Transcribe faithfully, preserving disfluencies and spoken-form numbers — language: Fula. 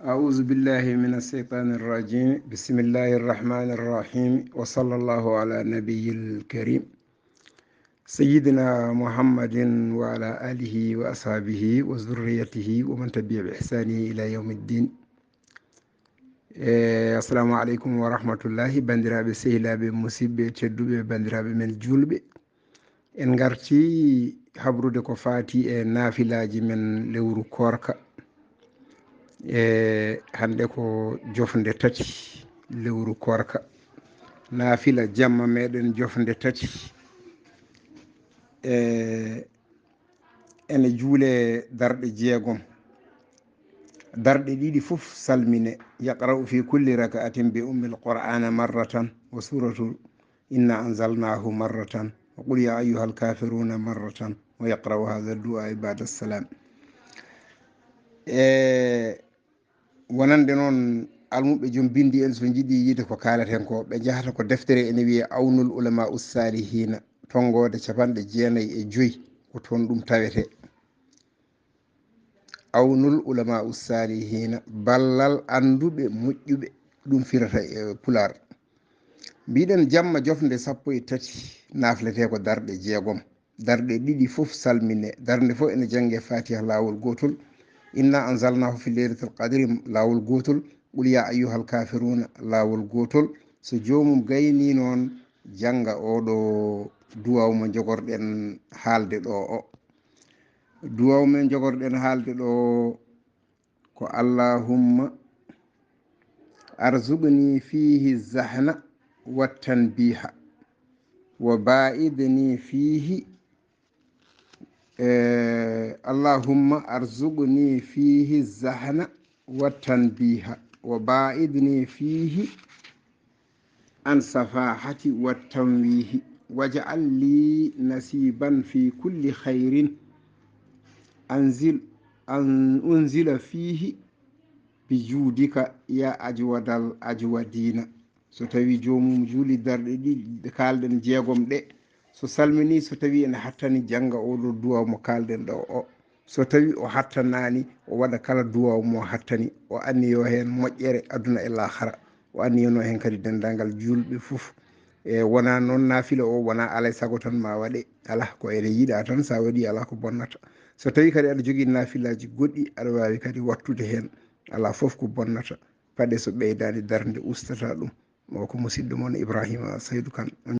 أعوذ بالله من الشيطان الرجيم. بسم الله الرحمن الرحيم. وصلى الله على نبي الكريم سيدنا محمد وعلى آله وأصحابه وذريته ومن تبع بإحسانه إلى يوم الدين. Eh, assalamu aleykum wa rahmatullahi, banndiraaɓe sehilaaɓe, musidɓe tedduɓe, banndiraaɓe men juulɓe. En ngarti habrude ko faati e naafilaaji men lewru koorka. E hannde ko jofnde tati lewru koorka. Naafila jamma meɗen jofnde tati. E ene juule darɗe jeegom. Darɗe ɗiɗi fof salmine. Yaqra'u fi kulli raka'atin bi ummil qur'ana marratan wa suratu inna anzalnahu marratan wa qul ya ayyuhal kafiruna marratan wa yaqra'u hadha du'a ibada salam. E wonande noon almuɓɓe joom bindi en, so njiɗi yiide ko kaalaten ko, ɓe njahata ko deftere ene wiye Awnul Ulama Ussalihina, tonngoode capanɗe jeenayi e joyi, ko toon ɗum tawete. Awnul Ulama Ussalihina, ballal annduɓe moƴƴuɓe, ɗum firata e Pulaar. Mbiɗen jamma jofnde sappo e tati, naflete ko darɗe jeegom. Darɗe ɗiɗi fof salmine. Darnde fof ene jannge Fatiha laawol gootol. Inna anzalnahu fi leylatil qadri laawol gootol. Qul ya ayyuhal kafiruna laawol gootol. So joomum gayni noon, jannga oɗo duwaw mo jogorɗen haalde ɗo o. Duwaw men jogorɗen haalde ɗo o ko allahumma arzuqni fihi zahna wa tanbiha wa ba'idni fihi, eh, allahumma arzuqni fihi zahna wa tanbiha wa ba'idni fihi an safahati wa tanwihi waj'al li nasiban fi kulli khairin anzil an unzila fihi bi juudika ya ajwadal ajwadina. So tawi joomum juuli darɗe ɗiɗi ɗe kaalɗen jeegom ɗe, so salmini, so tawi ene hattani jannga oɗo duwa mo kaalɗen ɗo o. So tawi o hattanaani, o waɗa kala duwa mo hattani, o anniyo heen moƴƴere aduna e laakhara. O anniyano heen kadi denndaangal juulɓe fof. E wona noon, naafila o wona alay sago tan ma waɗe. Ala ko ene yiɗa tan, sa waɗi ala ko bonnata. So tawi kadi aɗa jogii naafilaaji goɗɗi, aɗa waawi kadi wattude heen. Ala fof ko bonnata. Paɗe so ɓeydaani darnde ustata ɗum. O ko musidɗo mon Ibrahima Saydu Kan.